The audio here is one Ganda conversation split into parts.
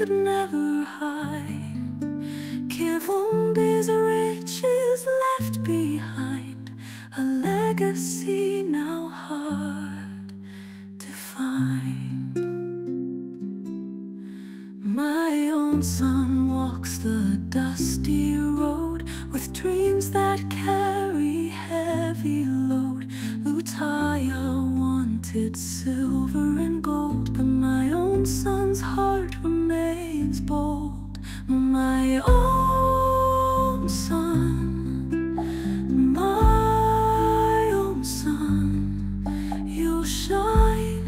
could never hide. Kivumbi's riches left behind, a legacy now hard to find. My own son walks the dusty road with dreams that carry heavy load. Lutaya wanted silver and gold, but my own son's heart remains bold. My own son, my own son, you'll shine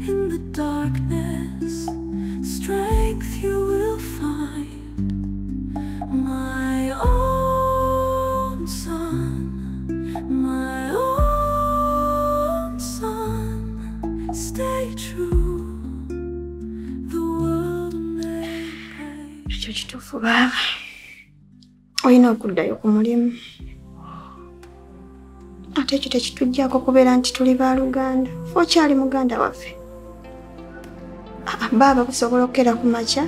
in the darkness, strength you will find. My own son, my own son, stay true, the world may break. Ekyo kituufu baaba. Olina okuddayo ku mulimu. Ate ekyo tekituggyako kubeera nti tuli baaluganda. Ffe okyali muganda waffe. Baaba busobola okukeera ku makya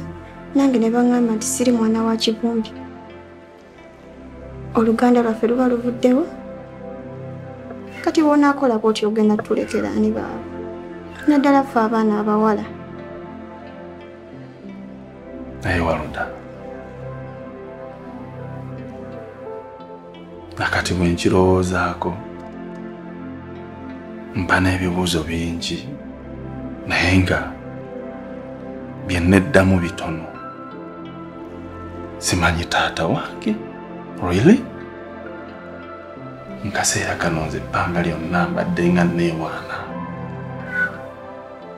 nange ne baŋŋamba nti siri mwana wa Kivumbi. Oluganda lwaffe luba luvuddewo. Kati bw'onaakola bw'otyo ogenda tulekera ani baaba? Naddala ffe abaana abawala. Naye Waluda, nakati bwe nkirowoozaako mpa n'ebibuuzo bingi, naye nga bye neddamu bitono. Simanyi taata wange, really? Mu kaseera kano nze ebbanga lyonna mbadde nga neewaana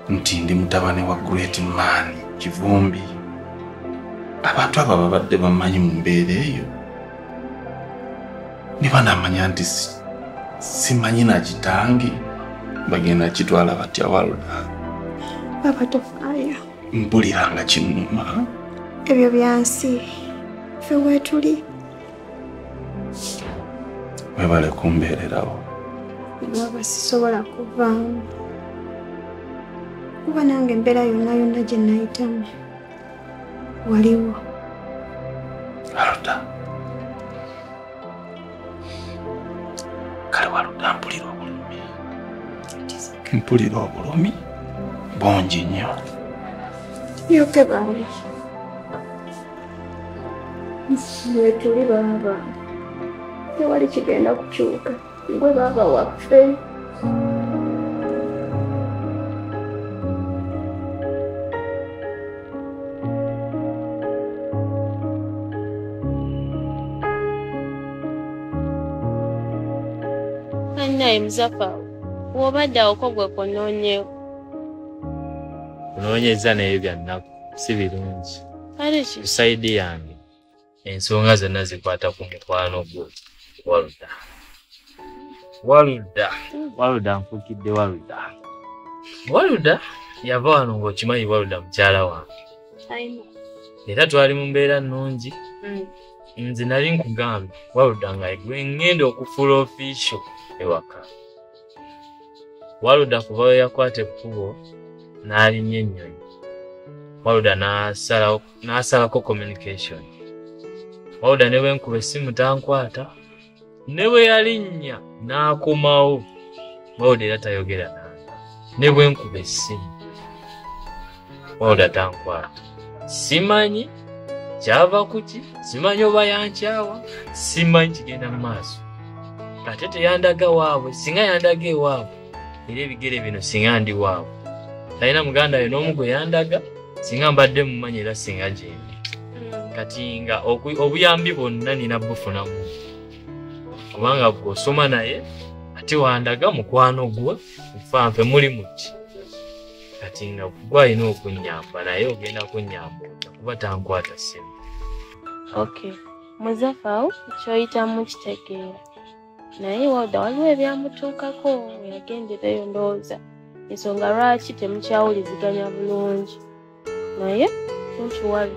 nti ndi mutabani wa Great Man Kivumbi. Abantu abo babadde bamanyi mu mbeera eyo ne banamanya nti simanyi na kitange, bagenda kitwala batya Waluda? Baba tofaayo. Mpulira nga kinnuma. Ebyo byansi, ffe weetuli. Webale kumbeererawo. Baba sisobola kuvaamu. Kuba nange embeera yonna yonna gye nayitamu waliwo. Waluda. Kale Waluda mpulira obulumi. Mpulira obulumi bungi nnyo. Yoke baaba. Weetuli baaba. Tewali kigenda kukyuka. Gwe baaba waffe. Naye Muzafa, bw'obadde awo ko gwe kunoonyeeko. Kunoonyeza naye bya nnaku si birungi. Kale ki? Ku sayidi yange ensonga zonna zikwata ku mukwano gwo Waluda. Waluda, Waluda nfuukidde Waluda. Waluda yava wano ng'okimanyi Waluda mukyala wange. Era twali mu mbeera nnungi. Nze nali nkugambye Waluda nga gwe ŋŋenda okufuula official ewaka. Waluda kuva we yakwata ekkubo n'alinnya ennyonyi. Waluda n'asalako communication. Waluda ne bwe nkuba essimu tankwata, ne bwe yalinnya n'akomawo. Waluda era tayogera nange. Ne bwe nkuba essimu Waluda tankwata. Simanyi kyava ku ki, simanyi oba yankyawa, simanyi kigenda mu maaso. Ate teyandaga waabwe, singa yandaga ewaabwe, era ebigere bino singa ndi waabwe. Talina muganda we n'omu gwe yandaga, singa mbadde mumanyi era singa gyendi. Kati nga obuyambi bwonna nina bufunamu. Kubanga bw'osoma naye, ate wandaga mukwano gwe, nfa nfe muli muki. Kati nga gwe alina okunnyamba naye ogenda kunnyamba kuba tankwata ssimu. Okay. Muzafa kyoyitamu kitegeera. Naye Waluda waliwo ebyamutuukako we yagenderayo ndowooza. Ensonga lwaki temukyawuliziganya bulungi. Naye don't worry.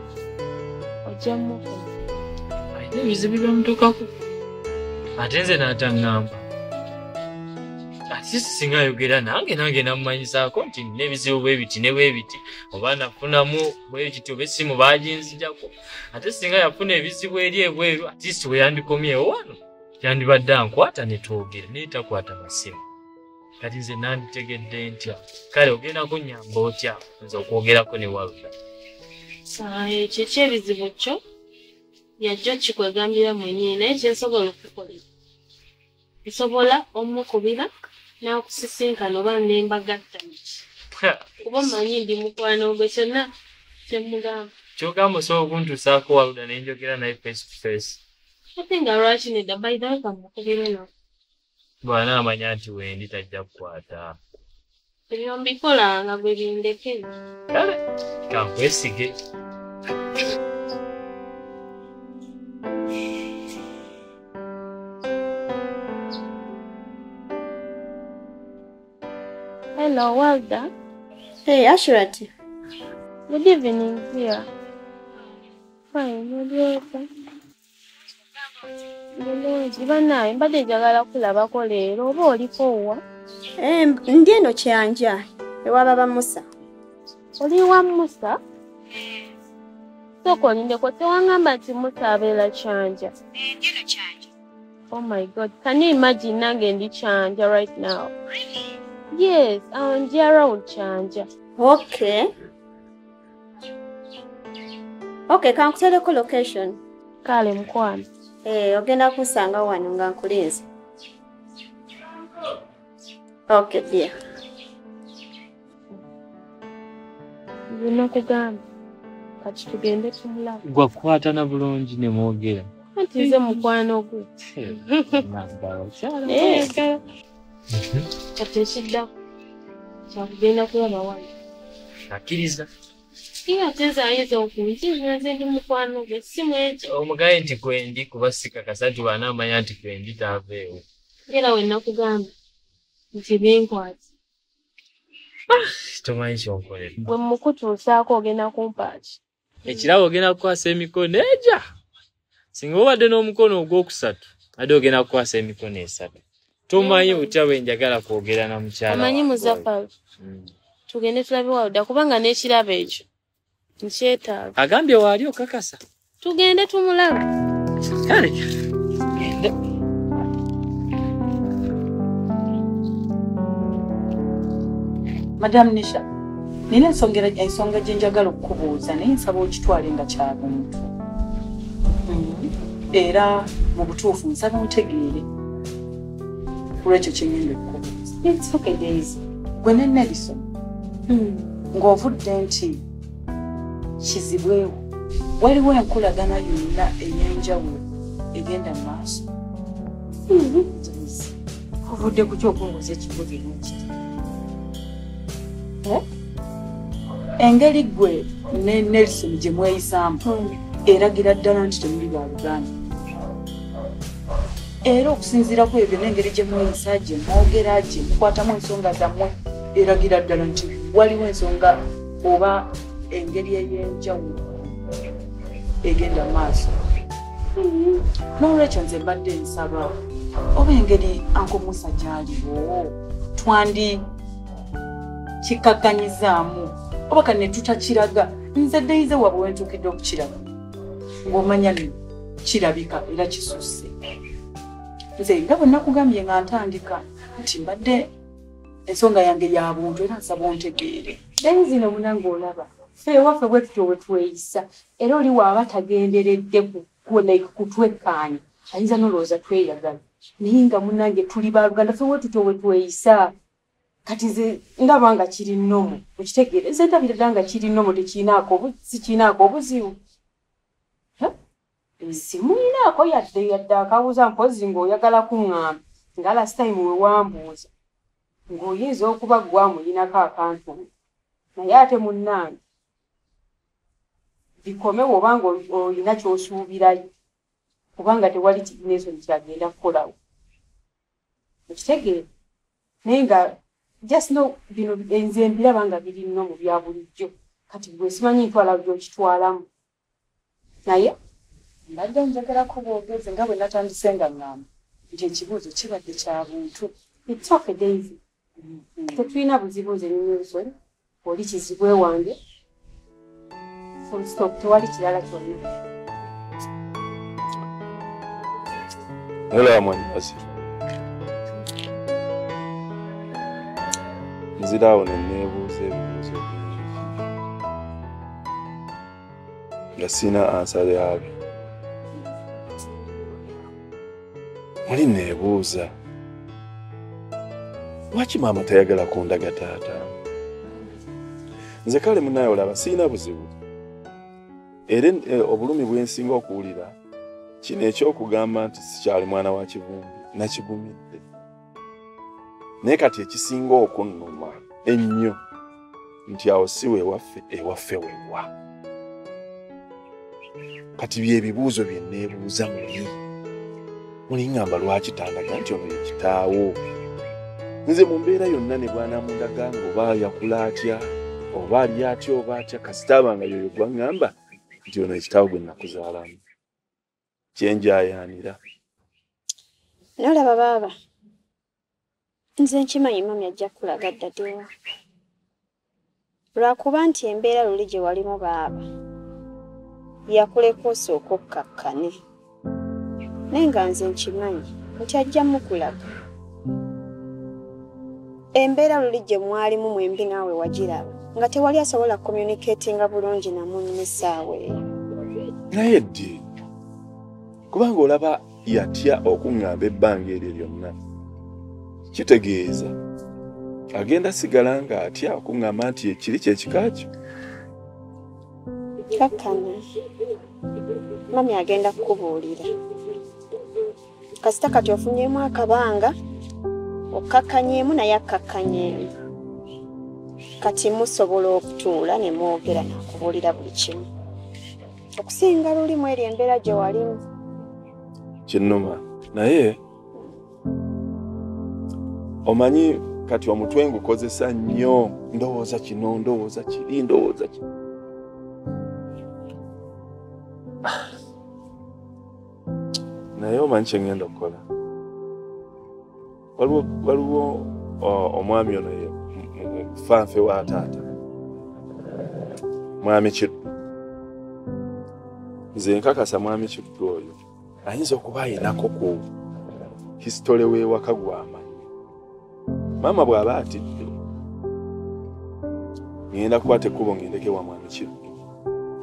Ojja mufuna. Alina ebizibu byamutuukako. Ate nze n'ataŋŋamba. Ati At least singa ayogera nange namumanyisaako nti nina ebizibu bwe biti ne bwe biti, oba nafunamu bwe kiti oba essimu baaginzijako. Ate singa yafuna ebizibu eri ebweru, at least we yandikomyewo wano yandibadde ankwata ne twogera, naye takwata masimu. Kati nze nanditegedde ntya? Kale ogenda kunnyamba otya nze okwogerako ne Walda? Ekyo ekyebizibu kyo yajja kikwegambira mwennyini, naye kye nsobola okukolera nsobola omukubira n'akusisinkana oba nembagatta kuba mmanyi ndi mukwano gwe kyonna kyemugamba. Kyogamba osobola okuntuusaako Walda ne njogera naye face to face? Ate nga lwaki nedda? By the way, kamukubire nno. Bw'anaamanya nti wendi tajja kukwata. Ebyo mbikola nga gwe bindeke. Kale kankwesige. Hello, Walda. Hey, Ashrati. Good evening, dear. Fine, what Bulungi bannange, mbadde njagala kulabako leero, oba oliko wa? Ndi eno Kyanja, ewa baba Musa. Oli wa Musa? Sooka olindeko, tewangamba nti Musa abeera Kyanja. Ndi eno Kyanja. Oh my God, can you imagine nange ndi Kyanja right now? Really? Yes, ndi around Kyanja. Okay. Okay, kankutereko location. Kale mukwano. Ogenda kunsanga wano nga nkulinze. Okay, dear. Nze nakugamba kati tugende tumulabe. Gwakwatana bulungi ne mwogera. Anti nze mukwano gwe. Kati ekiddako kyakugenda kulaba wano. Akkiriza. Iye ate nze ayinza okunjinza, nze ndi mukwano gwe, si mwekyo. Omugaye nti kwendi kuba sikakasa nti bw'anaamanya nti kwendi taaveewo. Era we nakugamba nti binkwata. Tomanyi ky'onkolera. Bwe mmukutuusaako ogenda kumpa ki? Ekirabo ogenda kukwasa emikono egya. Singa obadde n'omukono ogwokusatu, adde ogenda kukwasa emikono esatu. Tomanyi butya bwe njagala kwogera na mukyala Omanyi wange. Muzafaru, tugende tulabe Walda kubanga n'ekirabo ekyo nkyetaaga. Agambye waali okakasa. Tugende tumulabe. Kale gende. Madam Nisha, nina ensonga gye njagala okukubuuza, naye nsaba okitwale nga kya buntu. Era mu butuufu nsaba ontegeere olw'ekyo kye ngenda okukubuuza. It's okay, Daisy. Gwe ne Nelson, ng'ovudde nti kizibwewo, waliwo enkolagana yonna ey'enjawulo egenda mu maaso. Daisy, ovudde ku ky'okunguza ekibuuzo ekiti? Engeri gwe ne Nelson gye mweyisaamu eragira ddala nti temuli ba luganda. Era okusinziira ku ebyo n'engeri gye mweyisa, gye mwogera, gye mukwatamu ensonga zammwe, eragira ddala nti waliwo ensonga oba engeri ey'enjawulo egenda mu maaso. N'olwekyo nze mbadde nsaba oba engeri Uncle Musa gy'aliwo twandi kikakkanyizaamu oba kane tutakiraga. Nze Daisy waabwe wentuukidde okukiraba ng'omanya nno kirabika era kisusse. Nze nga bwe nakugambye nga ntandika nti mbadde ensonga yange ya buntu era nsaba ontegeere. Daisy no munange olaba ffe ewaffe bwe tutyo bwe tweyisa, era oli waaba tagenderedde kutwekkaanya ayinza n'olowooza tweyagala, naye nga munnange tuli baluganda, ffe bwe tutyo bwe tweyisa. Kati nze ndaba nga kiri nnomo, okitegeera? Nze ndabira ddala nga kiri nnomo, sikiinaako obuzibu. Simuyinaako yadde akabuuza, mpozzi ng'oyagala kuŋŋamba nga last time we wambuuza ng'oyinza okuba ggwe amuyinako akantu, naye ate munnange bikomewo oba ng'olina ky'osuubirayo, kubanga tewali Nelson kyagenda kukolawo, okitegeera? Naye nga just know bino nze mbiraba nga biri nno mu bya bulijjo. Kati gwe simanyi ntwala gy'okitwalamu, naye mbadde njagalako bwogezi nga bwe natandise nga ŋŋamba nti ekibuuzo kibadde kya buntu. It's okay, Daisy. Tetulina buzibu nze ne Nelson, oli kizibwe wange. Full stop, tewali kirala kyonna. Hello mwanyazi. Nziraawo ne neebuuza ebibuuzo bingi nga sirina ansa yaabyo. Muli neebuuza lwaki maama tayagala kundaga taata? Nze kale munnaye olaba sirina buzibu. Era obulumi bwe nsinga okuwulira kino eky'okugamba nti sikyali mwana wa Kivumbi nakigumidde. Naye kati ekisinga okunnuma ennyo nti awo si wewaffe, ewaffe wewa. Kati bye bibuuzo bye neebuuza muli. Muli ŋŋamba lwaki tandaga nti ono ye kitaawo? Nze mu mbeera yonna ne bw'anaamundaga ng'oba yakula atya, oba ali atya oba atya, kasita aba nga y'oyo gwaŋŋamba nti ono ye kitaawo gwe nakuzaalamu. Kyenjayaanira. Nolaba baaba, nze nkimanyi mami ajja kulaga ddadewa. Lwakuba nti embeera luli gye walimu baaba yakuleka osooka okkakkane. Naye nga nze nkimanyi nti ajja mukulaga. Embeera luli gye mwalimu mwembi naawe wagiraba nga tewali asobola communicatinga bulungi na munne essaawa eyo. Naye ddi kubanga olaba yatya okuŋŋamba ebbanga eryo lyonna, kitegeeza agenda sigala nga atya okuŋŋamba nti ekiri kye kika kyo. Kakkana, mami agenda kukubuulira. Kasita kati ofunyeemu akabanga, okkakkanyeemu naye akkakkanyeemu. Kati musobola okutuula ne mwogera n'akubuulira buli kimu. Okusinga luli mu eri embeera gye walimu. Kinnuma naye omanyi kati omutwe ngukozesa nnyo, ndowooza kino, ndowooza kiri, ndowooza kino. Naye omanyi kye ŋŋenda okukola? Waliwo omwami ono ye fanfe wa taata, Mwami Kiddu. Nze nkakasa Mwami Kiddu oyo ayinza okuba ayinako ku hisitole w'ewaka gw'amanyi. Maama bw'aba atidde, ŋŋenda kukwata ekkubo ŋŋendeko ewa Mwami Kiddu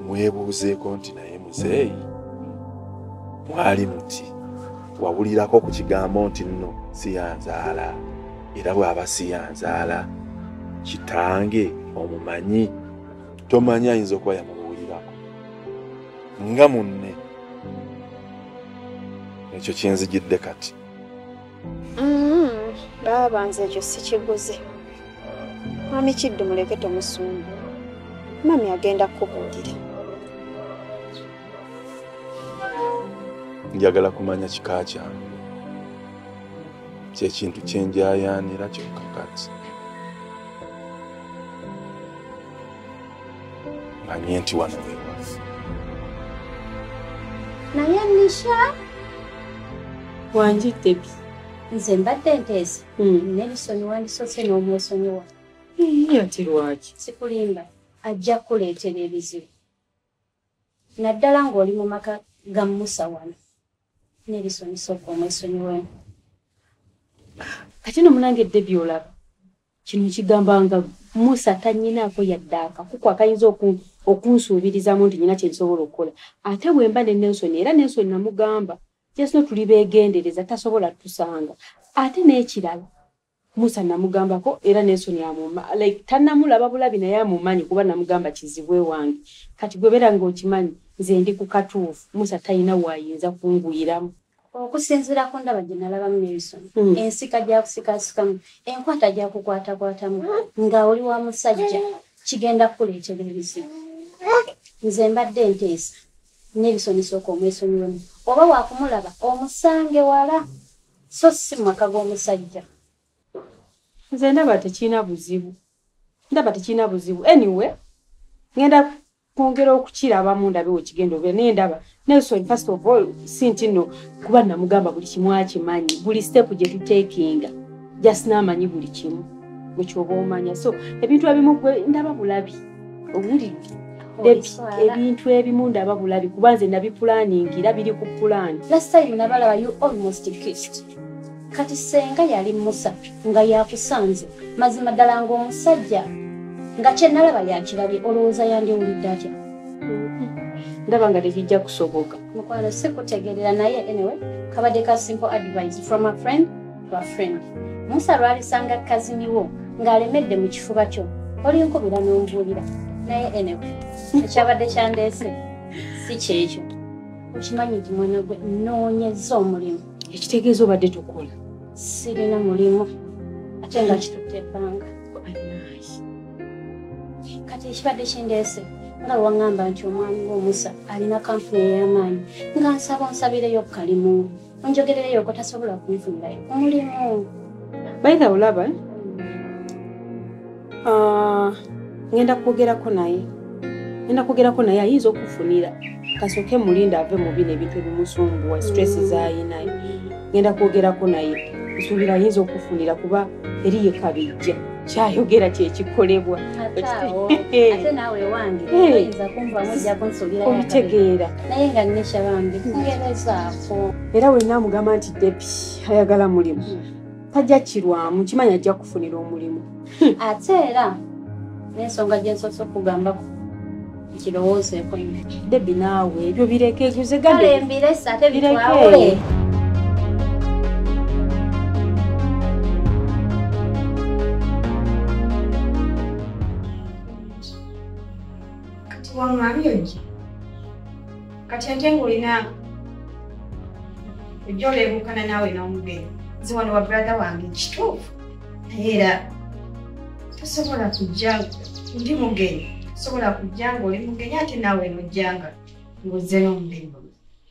mwebuuzeeko nti naye muzeeyi mwali muti wawulirako ku kigambo nti nno siyanzaala, era bw'aba siyanzaala kitange omumanyi, tomanyi ayinza okuba yamubuulirako nga munne. Ekyo kyenzijidde kati. Baaba nze ekyo sikiguze. Mwami Kiddu muleke tomusumba. Mami agenda kukubuulira. Njagala kumanya kika kyange. Kye kintu kye njayaanira kyokka kati. Manye nti wano wewaffe. Naye Nisha wangi Debbie. Nze mbadde nteesa. Nelson wandisoose n'omwesonyiwa. Ati lwaki? Sikulimba, ajja kukuleetera ebizibu. Naddala ng'oli mu maka ga Musa wano. Nelson sooka omwesonyiwemu. Kati nno munange Debbie olaba kino kigamba nga Musa tannyinaako yadde akakuku akayinza okunsuubirizamu nti nnyina kye nsobola okukola. Ate bwe mba ne Nelson, era Nelson namugamba just tuli beegendereza tasobola tusanga. Ate n'ekirala Musa namugambako era Nelson amuma like tannamulaba bulabi naye amumanyi kuba namugamba kizibwe wange. Kati gwe beera ng'okimanyi nze ndi ku katuufu Musa talina waayinza kungwiramu. Okusinziira ku ndaba gye nalabamu Nelson, ensika gy'akusikasikamu, enkwata gy'akukwatakwatamu nga oli wa musajja kigenda kukuleetera ebizibu. Nze mbadde nteesa Nelson sooka omwesonyiwemu oba waakumulaba omusange wala so si mu maka g'omusajja. Nze ndaba tekirina buzibu. Ndaba tekirina buzibu. Anyway, ngenda kwongera okukirabamu ndabe wekigenda obeera naye ndaba Nelson first of all si nti nno kuba namugamba buli kimu akimanyi, buli step gye tuteekinga just n'amanyi buli kimu. Gwe ky'oba omanya. So ebintu ebimu gwe ndaba bulabi. Owulidde? Ebintu ebimu ndaba bulabi kuba nze nabipulaningira biri ku pulaani. Last time nabalaba you almost kissed. Kati senga yali Musa nga yakusanze mazima ddala ng'omusajja nga kye nalaba yakirabye olowooza yandiwulidde atya? Ndaba nga tekijja kusoboka. Mukwano sikutegeerera naye anyway kabadde ka simple advice from a friend to a friend. Musa lwalisanga kazini wo ng'alemedde mu kifuba kyo olinkubira n'ombuulira naye anyway ekyabadde kyandeese si kyekyo. Okimanyi nti mwana gwe nnoonyezza omulimu. Ekitegeeza obadde tokola? Sirina mulimu ate nga kitutte ebbanga. Kati ekibadde kindeese nga lwaŋŋamba nti omwami w'Omusa alina kampuni ey'amaanyi nga nsaba onsabireyo ku kalimu onjogerereyo ko tasobola kunfunirayo omulimu. Baitha olaba ngenda kwogerako naye. Ngenda kwogerako naye ayinza okufunira. Kasooke mulinda ave mu bino ebintu ebimusumbuwa stress z'ayinayo. Ngenda kwogerako naye. Nsuubira ayinza okufunira kuba eri ye kabijja. Kyayogera kye kikolebwa. Ate naawe wange oyinza kunvamu ojja kunsuulirayo obitegeera. Naye nga nnesha bambi ngerezaako. Era wenna amugamba nti Debbie ayagala mulimu. Tajja kirwamu kimanya ajja kufunira omulimu. Ate era n'ensonga gye nsoose okugambako nkirowoozeeko nnyo. Debbie naawe ebyo bireke eguze gambe. Kale mbirese ate bitwawule. Kati wamwami ojja. Kati ate ng'olina ojja oleebuukana naawe n'omugenyi. Nze wano wa brother wange kituufu. Naye era tosobola kujja ndi mugenyi. Tosobola kujja ng'oli mugenyi ate naawe n'ojjanga ng'ozze n'omugenyi.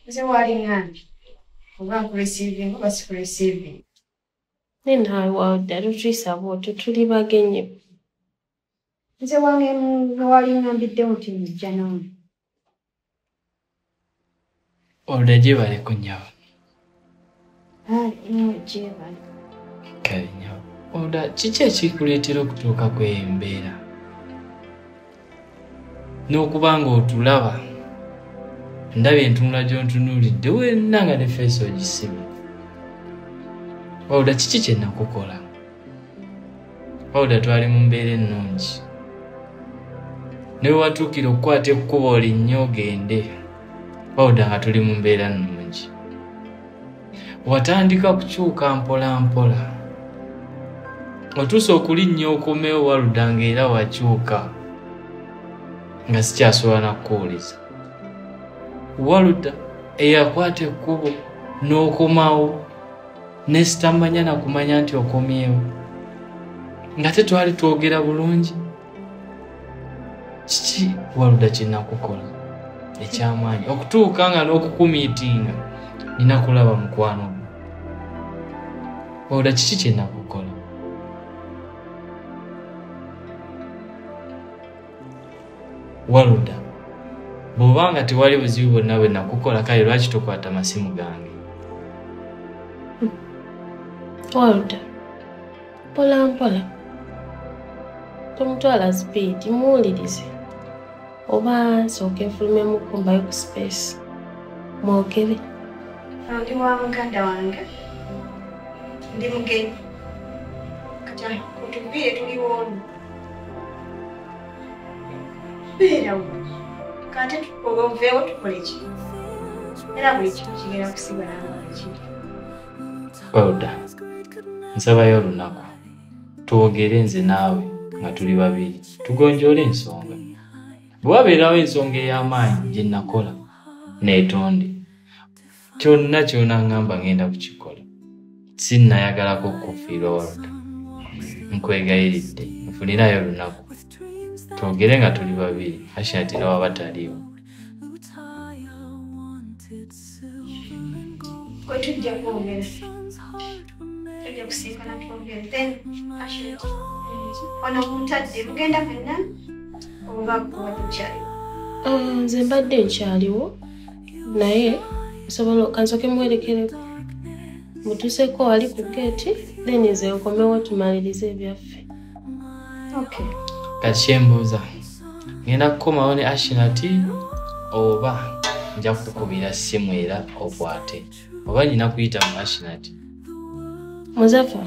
Nze waali ŋŋambye oba nkureceiving oba sikureceiving. Naye naawe Walda totuyisa bw'otyo tuli bagenyi. Nze wange waali ŋŋambiddewo nti nojja n'ono. Walda gyebaleko nnyabo. Gyebale. Kale nnyabo. Walda kiki ekikuleetera okutuuka ku eyo embeera? N'okuba ng'otulaba ndaba entunula gy'ontunuulidde wenna nga ne feesi ogisibye. Walda kiki kye nakukola? Walda twali mu mbeera ennungi. Ne we watuukira okukwata ekkubo olinnye ogende. Walda nga tuli mu mbeera nnungi. Watandika kukyuka mpola mpola. Otuuse okulinnya okomewo Walda ng'era wakyuka. Nga sikyasobola na kukuwuliza. Walda eyakwata ekkubo n'okomawo ne sitamanya na kumanya nti okomyewo. Nga tetwali twogera bulungi. Kiki Walda kye nakukola ekyamaanyi okutuuka nga n'okukumiitinga nina kulaba mukwano gwo. Walda kiki kye nakukola? Walda bw'obanga tewali buzibu bwonna bwe nakukola kale lwaki tokwata masimu gange? Walda mpola mpola tomutwala sipiidi muwulirize oba nsooke nfulumemuko mbayo ku space mwogere. Ndi wa muganda wange ndi mugenyi. Kati kutuviire tuliwo ono. Beerawo. Kati oba oveewo tukole ki? Era buli kimu kigenda kusigala nga bwe kiri. Walda nsabayo olunaku twogere nze naawe nga tuli babiri tugonjoole ensonga. Bwe wabeerawo ensonga ey'amaanyi gye nakola neetonde. Kyonna ky'onaŋŋamba ngenda kukikola. Sinnayagalako kukufiirwa Walda. Nkwegayiridde nfunirayo olunaku twogere nga tuli babiri Ashanti n'owaba taliiwo. Gwe tujja kwogera. Tujja kusinkana twogere. Then Ashanti ono muntadde mugenda mwenna oba kuba tukyaliwo? Nze mbadde nkyaliwo naye nsobola kansooke muwerekereko. Mutuuseeko wali ku geeti then nze nkomewo tumalirize ebyaffe. Okay. Kati kyembuuza, ngenda kukomawo ne Ashinati oba nja kukubira ssimu era okwate, oba nina kuyita mu Ashinati? Muzafa,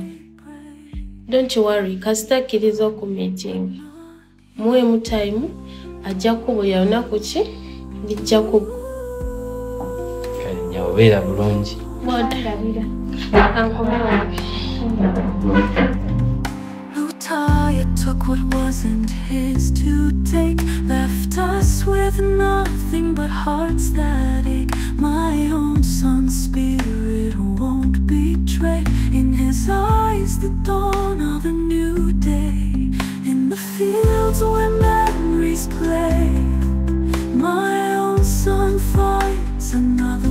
don't you worry, kasita akkiriza oku meeting. Muweemu time, ajja kukubulira lunaku ki, lijja kugwa. Kale nnya obeera bulungi. Bw'odalabira. Kankomewo. Lutaya took what wasn't his to take, left us with nothing but hearts that ache. My own son's spirit won't betray. In his eyes, the dawn of a new day. In the fields where memories play, my own son finds another